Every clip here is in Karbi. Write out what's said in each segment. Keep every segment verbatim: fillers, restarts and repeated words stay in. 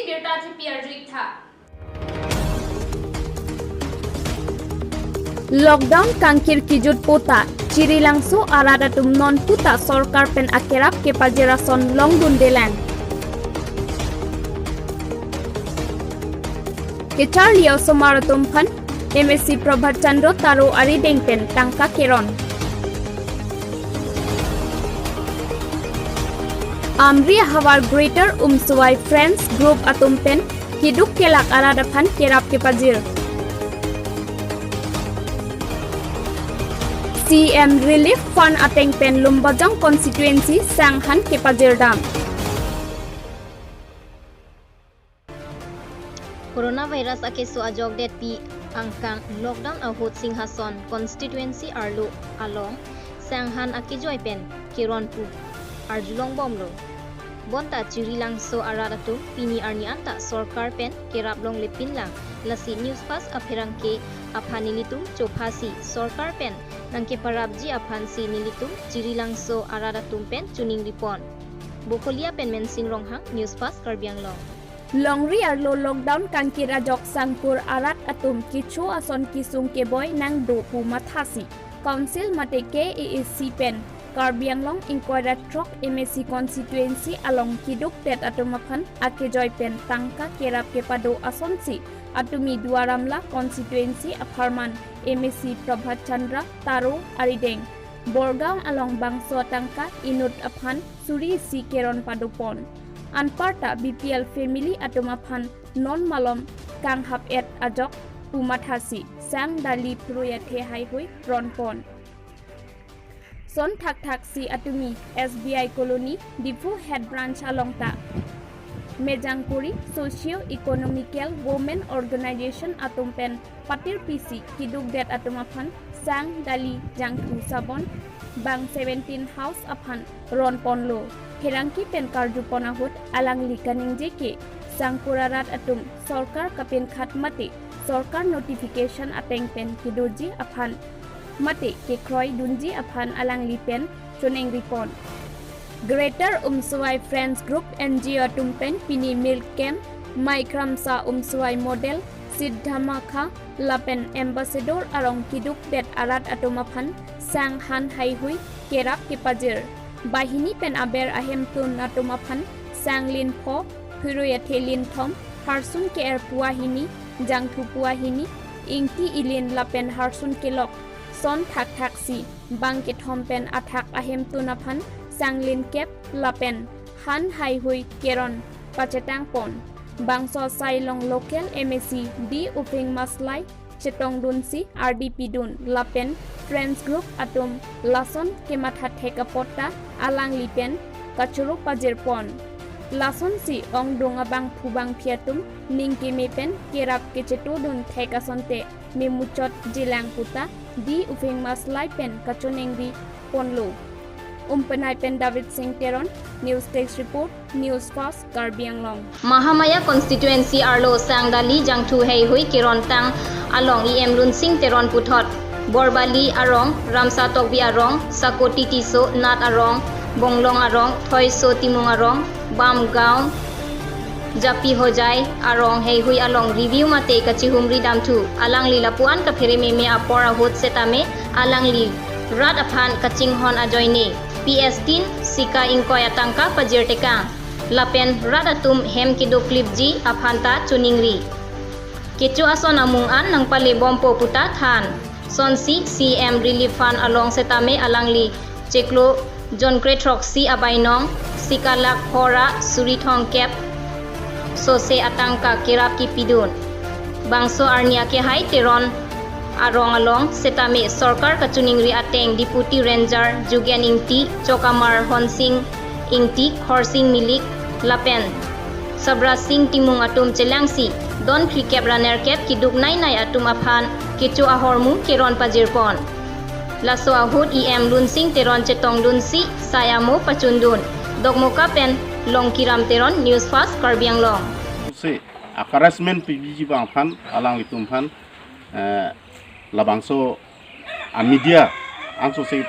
Birta Thepi arju-ik tha. Lockdown kangkir kijut pota, Chirilangso arat atum non puta sorkar pen akerap kepajir ason longdundelang. Kecharli osomar atum aphan M A C Prabhat Chandra Taro arideng pen tangka keron. Amri ahavar Greater Umswai Friends Group atum pen kiduk kelak arat aphan kerap kepajir. C M Relief Fund ateng pen Lumbajong constituency sanghan kepajirdam. Coronavirus akeso ajokdetpi angkang lockdown ahut Singhason constituency arlo along sanghan akejoi pen keron pu arjulongbomlo. Bonta Chirilangso arat atum pini arni anta sorkar pen kerap longlepinlang, lasi News Fast apherangke aphan nelitum chophasi sorkar pen nangkeparapji aphansi nelitum Chirilangso arat atum pen choningripon. Bokolia pen Mensing Ronghang, News Fast Karbi Anglong. Longri arlo lockdown kangkir ajok sangkur arat atum kecho ason kesung keboi nangdo pu mathasi Council mate K A A C pen Karbi Anglong ingkoi ra throk M A C constituency along kidukdet atum aphan akejoi pen tangka kerap kepado asonsi atumi Duar Amla constituency apharman M A C Prabhat Chandra Taro arideng Borgaon along bangso tangka inut aphan suri isi keron padopon. Anparta B P L family atum aphan non malom kanghap-et ajok pu mathasi sang dali phrui athe haihui ronpon. Son thakthak si atumi S B I Colony, Diphu Head Branch along ta mejang kuri Socio Economical Women Organization atum pen patirpisi kidukdet atum aphan sang dali jangthu sabon bang seventeen house aphan ronponlo. Pherangke pen karjupon ahut alangli kaningje ke sangkur arat atum sorkar kapinkhat mate sorkar notification ateng pen kedoji aphan mate kekroi dunji aphan alangli pen choningripon. Greater Umswai Friends Group N G O atum pen pini milk camp, Maikramsa Umswai model, Siddhamakha lapen Ambassador arong kidukdet arat atum aphan sang han haihui kerap kepajir. Bahini pen aber ahemtun atum aphan sang lin pho, phirui athe lin thom, harsun ke-er pua hini, jangthu pua hini, ingti ilin lapen harsun kelok son thakthak si bang kethom pen athak ahemtun aphan sang lin kep lapen han haihui keron pachetangpon. Bangso asai along local M A C D Uphing Maslai chetongdunsi ardi pidun lapen Friends Group atum lason kemathathek apot ta alangli pen kachoro pajirpon. Lasonsi ongdung abangphu bangphi atum ning keme pen kerap kechetodun thek asonte memuchot jilang puta D Uphing Maslai pen kachoningri ponlo. Umpenai pen David Singh Teron, News Desk Report, News Fast Karbi Anglong. Mahamaya constituency arlo sang dali jangthu haihui kerontang along E M Lunsing Teron puthot Borbali arong, Ramsa Tokbi arong, Sakoti Tisso Nath arong, Bonglong arong, Thoiso Timung arong, Bamgaon, Japi Hojai arong haihui along review mate kachihumri damthu. Alangli lapuan kaphere meme apor ahut setame alangli rat aphan kachinghon ajoine P S tin sika ingkoi atangka pajirtekang. Lapen rat atum hem kedoklipji aphan ta choningri. Kecho ason amung an nangpalebompo puta than. Sonsi C M Relief Fund along setame alangli chiklo jon kre throksi abainong sika lakh pho ra suri thomkep sose atangka kerap kepidun. Bangso arni akehai Teron arong along setame sorkar kachoningri ateng Deputy Ranger Jugen Ingti, Chokamar Honsing Ingti, Khorsing Milik lapen Sabra Sing Timung atum chelangsi don phlikep ra nerkep kiduk nainai atum aphan kecho ahormu keron pajirpon. Laso ahut E M Lunsing Teron chetongdunsi sai amo pachundun. Dokmoka pen Longkiram Teron, News Fast Karbi Anglong. Si encouragement pibiji abang aphan, alanglitum aphan, eh, labangso a media ansose,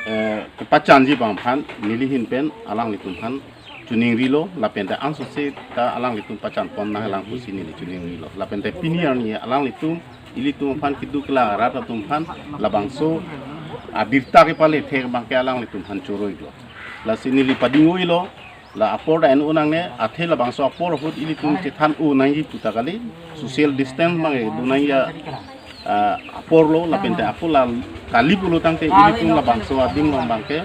eh, kepachanji abang aphan neli ahin pen alanglitum aphan Chuningrilo, lapente ansose ta alanglitum pachanpon nanglang pusi neli chuningrilo. Lapente pini arni alanglitum, ilitum aphan keduk la rat atum aphan, labangso abirta kepale thek abangke alanglitum aphan choroilo. Lasi neli pading-oilo, la apor ta en-o nangne, athe labangso apor ahut ilitum chethan-o nangji pu ta kali, social distance abangke do nangji, ah, aporlo, lapente apo la kali pulo tangte ilitum labangso adim along abangke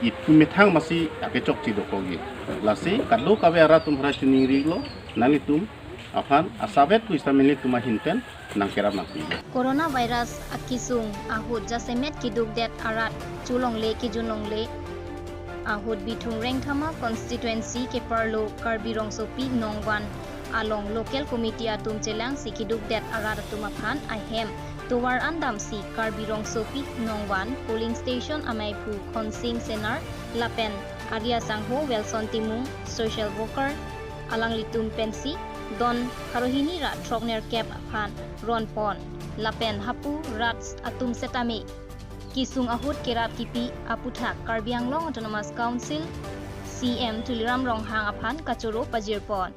itum methang masi akechokche dokokji. Lasi kadokave arat atum aphan chuningrilo, nanglitum aphan asavet pu sitame nelitum ahin pen nangkerap nangpi. Coronavirus akesung ahut jasemet kedukdet arat cholongle kejunlongle ahut Bithung Rengthama constituency keparlo Karbi Rongsopi Nongvan along local committee atum chelangsi kedukdet arat atum aphan ahem tovar an damsi Karbi Rongsopi Nongvan polling station amaiphu Khonsing Senar lapen ari asangho Wilson Timung, social worker, alanglitum pensi don pharo hini ra throknerkep aphan ronpon lapen hapu rat atum setame kesung ahut kerap kipi aputhak Karbi Anglong Autonomous Council C M Tuliram Ronghang aphan kachoro pajirpon.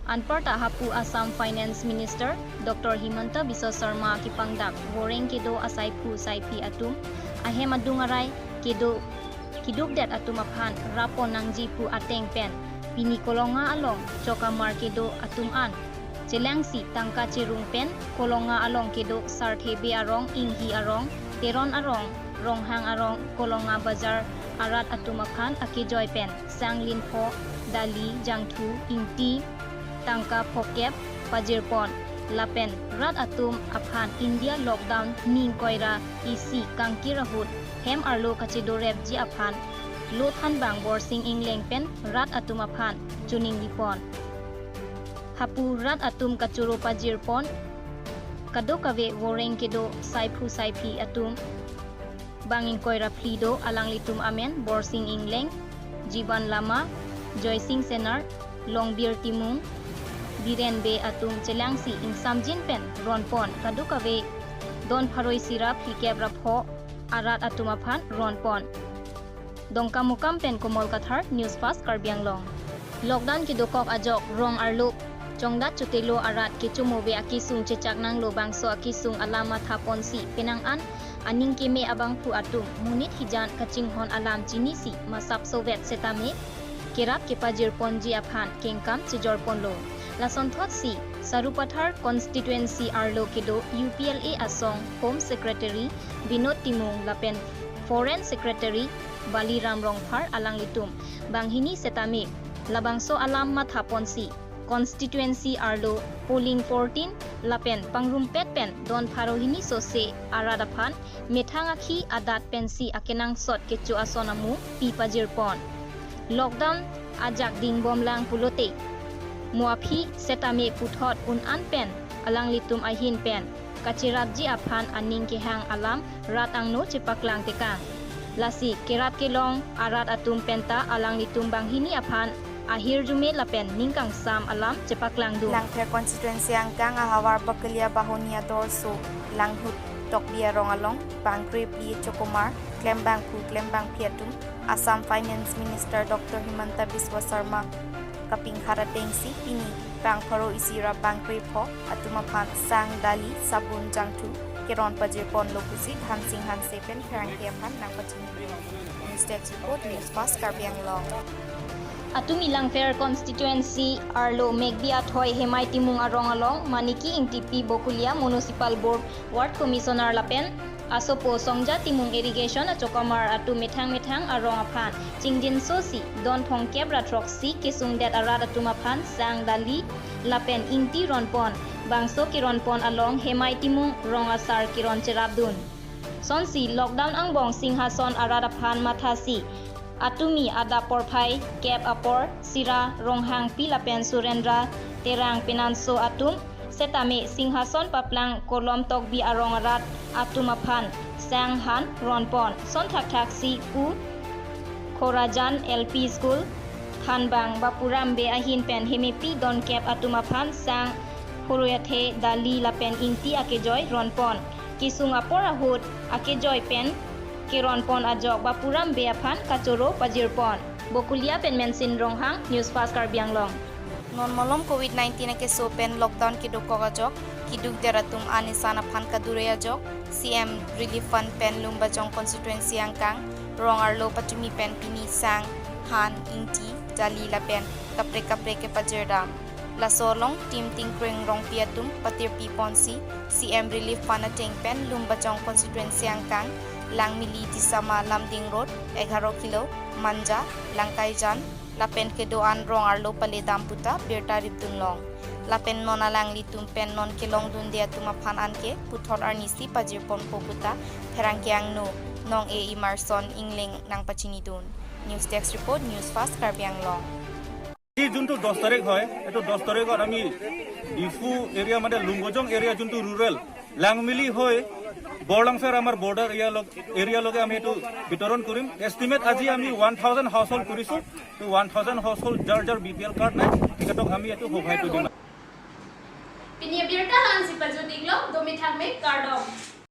Anparta hapu Assam Finance Minister Doctor Himanta Biswa Sarma kepangdak voreng kedo asaiphu saiphi atum ahem adung arai kedo kedukdet atum aphan rappon nangji pu ateng pen pini Kolonga along chokamar kedo atum an chelangsi tangka cherung pen Kolonga along kedo Sarthe Bey arong, Inghi arong, Teron arong, Ronghang arong, Kolonga Bazar arat atum aphan akejoi pen sang linpho, dali, jangthu, ingti, tangka phokep pajirpon lapen rat atum aphan India lockdown ni ingkoi ra isi kangkir ahut hem arlo kachedorepji aphan lo thanbang Borsing Engleng pen rat atum aphan chuningripon. Hapu rat atum kachoro pajirpon kadokave voreng kedo saiphu saiphi atum bang ingkoi ra phli do, alanglitum amen Borsing Engleng, Jiban Lama, Joysing Senar, Longbir Timung, Biren Bey atum chelangsi ingsamjin pen ronpon, kadokave don pharo isi ra phlikep ra pho arat atum aphan ronpon. Dongkamukam pen Komol Kathar, News Fast Karbi Anglong. Lockdown kedokok ajok rong arlo chongdat chotelo arat kechomove akesung chechak nanglo, bangso akesung alam mathaponsi penang an aning keme abangphu atum monit hijan kachinghon alam chinisi masap sovet setame kerap kepajirponji aphan kengkam chejorponlo. Lasonthotsi Sarupathar constituency arlo kedo U P L A asong Home Secretary Binod Timung lapen Foreign Secretary Baliram Rongphar alanglitum banghini setame labangso alam mathaponsi constituency arlo polling fourteen lapen pangrumpet pen don pharo hini sose arat aphan methang akhi adat pensi akenangsot kecho ason amu pi pajirpon. Lockdown ajak dingbomlang pulote mo aphi setame puthot un-an pen alanglitum ahin pen kacherapji aphan aning kehang alam rat angno chepaklang tekang. Lasi kerap kelong arat atum penta alanglitum banghini aphan ahirjume lapen ningkangsam alam chepaklangdun. Langpher constituency angkang ahavar Bakalia Bahoni adorso Langhut Tokbi arong along bangkre phli chokomar klembangphu klembangphi atum Assam Finance Minister Doctor Himanta Biswa Sarma kapingkhat atengsi pini bang pharo isi ra bangkre pho atum aphan sang, dali, sabun, jangthu keron pajirponlo pusi Dhansing Hanse pen pherangke aphan nangpachini. News Desk Report, News Fast Karbi Anglong. Atumi Langpher constituency arlo Megbi athoi Hemai Timung arong along Maniki Ingtipi Bokulia Municipal Board Ward Commissioner lapen asopo Songja Timung irrigation achokamar atum methang methang arong aphan chingjinsosi don phongkep ra throksi kesungdet arat atum aphan sang, dali lapen ingti ronpon. Bangso keronpon along Hemai Timung rong asar keron cherapdun. Sonsi lockdown angbong Singhason arat aphan mathasi atumi adap porphai kep apor Sira Ronghangpi lapen Surendra Terang penanso atum setame Singhason paplang Kolom Tokbi arong arat atum aphan sang, han ronpon. Son thakthaksi pu Khorajan L P School thanbang Bapuram Bey ahin pen hemepi donkep atum aphan sang, phuruyathe, dali lapen ingti akejoi ronpon. Kesung apor ahut akejoi pen keronpon ajok Bapuram Bey aphan kachoro pajirpon. Bokulia pen Mensin Ronghang, News Fast Karbi Anglong. Non malom covid nineteen akeso pen lockdown kedokok ajok, keduk der atum an-isan aphan kadure ajok, C M Relief Fund pen Lumbajong constituency angkang rong arlo patumi pen pini sang, han, ingti, dali lapen kaprek kaprek kepajirdam. Laso along Tim Tingkreng Rongpi atum patirpi ponsi, C M Relief Fund ateng pen Lumbajong constituency angkang, Langmili Disama Lumding Road, egharo kilo, Manja, Langkaijan, lapen kedo-an rong arlo paledam puta birta ripdun long. Lapen non alanglitum pen non kelongdunde atum aphan anke puthot arnisi pajir ponpo puta pherangke angno Nong-e Emerson Engleng nangpachinidun. News Desk Report, News Fast Karbi Anglong. আজি যোনটো দহ তাৰিখ হয়, এইটো দহ তাৰিখত আমি ডিফু এৰিয়া, মানে লুম্বজং এৰিয়া যোনটো ৰুৰেল, লাংমিলি হৈ বৰলাংফেৰ আমাৰ বৰ্ডাৰ এৰিয়া লগ, এৰিয়ালৈকে আমি এইটো বিতৰণ কৰিম। এষ্টিমেট আজি আমি ওৱান থাউজেণ্ড হাউচ হোল্ড কৰিছোঁ। তো ওৱান থাউজেণ্ড হাউচ হোল্ড যাৰ যাৰ বি পি এল কাৰ্ড নাই, তেখেতক আমি এইটো সহায়টো দিম। Pini abirta la-ansi pajut-iklo, domi thakme, kardom.